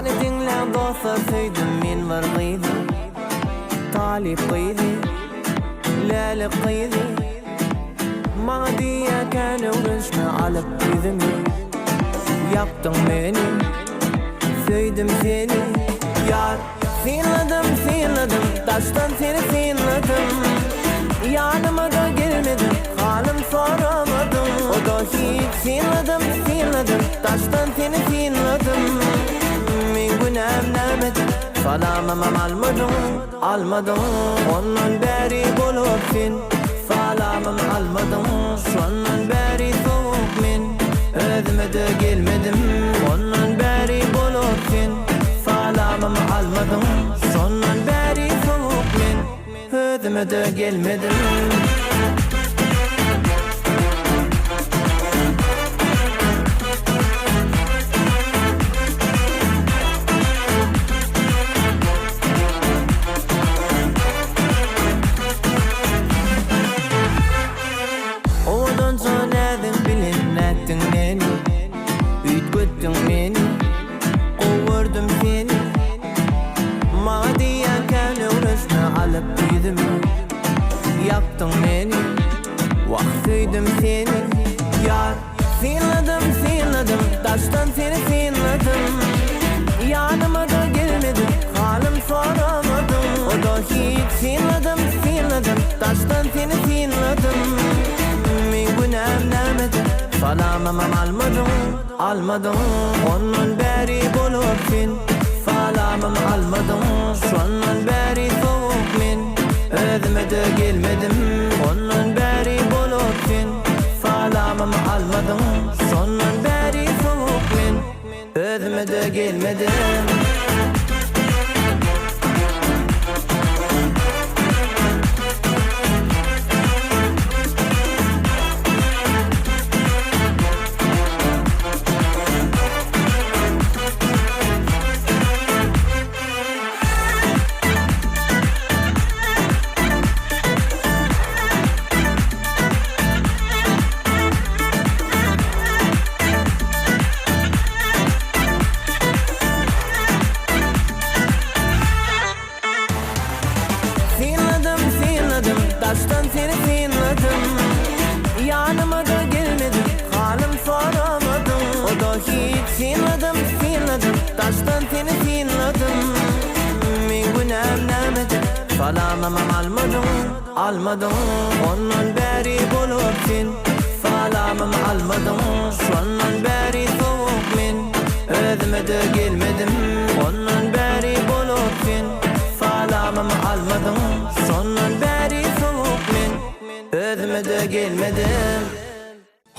Hany diňläň dostlar söýdüm men bir gyzy Talyp gyzy Läle gyzy Maňa diýýä kän öwrenşme alyp ýüzüňi Ýakdyň meni Söýdüm seni Ýar Synladym synladym Daşdan seni synladym Ýanyma-da gelmediň Halym soramadyň O-da hiç Synladym synladym Daşdan seni synladym Meň günäm nämede Salamymam almadyň Almadyň Ondan bäri bolup sen Salamym almadyň Şondan bäri sowuk men Özüme-de gelmedim Ondan bäri bolup sen Salamym almadyň Şondan bäri sowuk men Özüme-de gelmedim. Owadanja näziň bilen nätdiň meni Üýtgetdiň meni Gowy gördüm seni Maňa diýýän kän öwrenşme alyp ýüzümi Ýakdyň meni Wah söýdüm seni Ýar Synladym synladym Daşdan seni synladym Ýanyma-da gelmediň Halym soramadyň O-da hiç Synladym synladym Daşdan seni synladym Meň günäm nämede Salamymam almadyň Almadyň Ondan bäri bolup sen Salamym almadyň Şondan bäri sowuk men Özüme-de gelmedim Ondan bäri bolup sen Salamym almadyň Şondan bäri sowuk men Özüme-de gelmedim. Synladym, synladym, daşdan seni synladym Ýanyma-da gelmediň, halym soramadyň O-da hiç Synladym, synladym, daşdan seni synladym Meň günäm nämede, salamymam almadyň, almadyň Ondan bäri bolup sen, salamym almadyň Şondan bäri sowuk men, özüme-de gelmedim Ondan bäri bolup sen, salamymy almadyň Şondan bäri sowuk men, özüme-de gelmedim.